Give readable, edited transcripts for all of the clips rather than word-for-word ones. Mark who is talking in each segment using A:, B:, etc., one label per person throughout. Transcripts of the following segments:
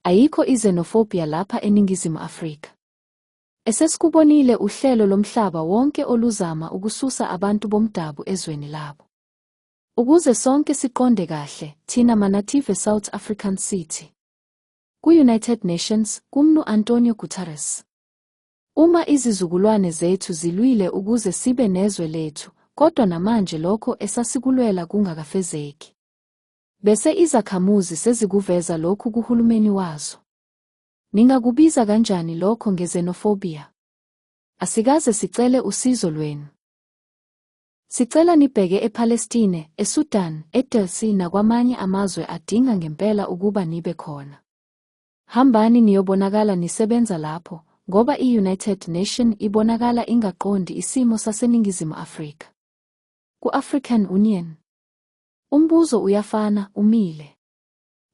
A: Ayikho i-xenophobia lapha eNingizimu Afrika. Esesikubonile uhlelo lomhlaba wonke oluzama ukususa abantu bomdabu ezweni labo. Ukuze sonke siqonde kahle, thina ma-native South African sithi. Ku-United Nations, kuMnu Antonio Guterres. Uma izizukulwane zethu zilwile ukuze sibe nezwe lethu, kodwa namanje lokho esasikulwela kungakafezeki. Bese izakhamuzi sezikuveza lokhu kuhulumeni wazo. Ningakubiza kanjani lokho nge-xenophobia? Asikaze sicele usizo lwenu. Sicela nibheke ePalestine, eSudan, eDRC nakwamanye amazwe adinga ngempela ukuba nibe khona. Hambani niyobonakala nisebenza lapho, ngoba i-United Nation ibonakala ingaqondi isimo saseNingizimu Afrika. Ku-African Union. Umbuzo uyafana, umile.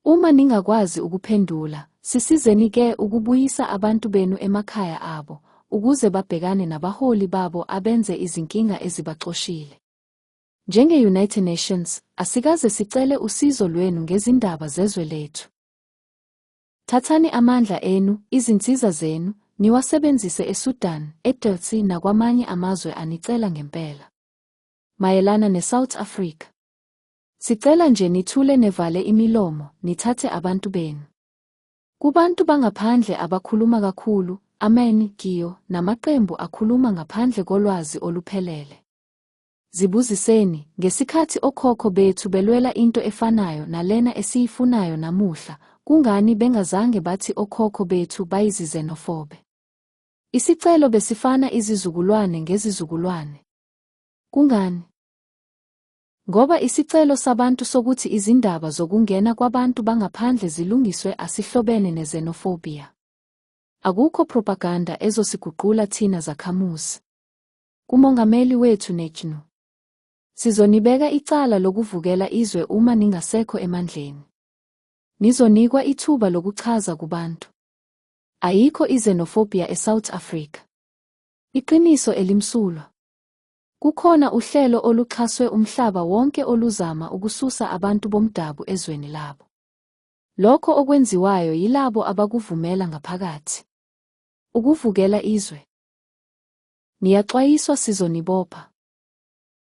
A: Uma ningakwazi ukuphendula, sisizeni-ke ukubuyisa abantu benu emakhaya abo, ukuze babhekane nabaholi babo abenze izinkinga ezibaxoshile. Njenge-United Nations, asikaze sicele usizo lwenu ngezindaba zezwe lethu. Thathani amandla enu, izinsiza zenu, niwasebenzise eSudan, eDRC nakwamanye amazwe anicela ngempela. Mayelana neSouth Africa. Sicela nje nithule nevale imilomo, nithathe abantu benu. Kubantu bangaphandle abakhuluma kakhulu, ama-NGO namaqembu akhuluma ngaphandle kolwazi oluphelele. Zibuziseni, ngesikhathi okhokho bethu belwela into efanayo nalena esiyifunayo namuhla, kungani bengazange bathi okhokho bethu bayizi-xenophobe? Isicelo besifana izizukulwane ngezizukulwane. Kungani? Ngoba isicelo sabantu sokuthi izindaba zokungena kwabantu bangaphandle zilungiswe asihlobene ne-xenophobia. Akukho propaganda ezosiguqula thina zakhamuzi. Kumongameli wethu neCNU. Sizonibeka icala lokuvukela izwe uma ningasekho emandleni. Nizonikwa ithuba lokuchaza kubantu. Ayikho i-xenophobia eSouth Africa. Iqiniso elimsulwa. Kukhona uhlelo oluxhaswe umhlaba wonke oluzama ukususa abantu bomdabu ezweni labo. Lokho okwenziwayo yilabo abakuvumela ngaphakathi. Ukuvukela izwe. Niyaxwayiswa sizonibopha.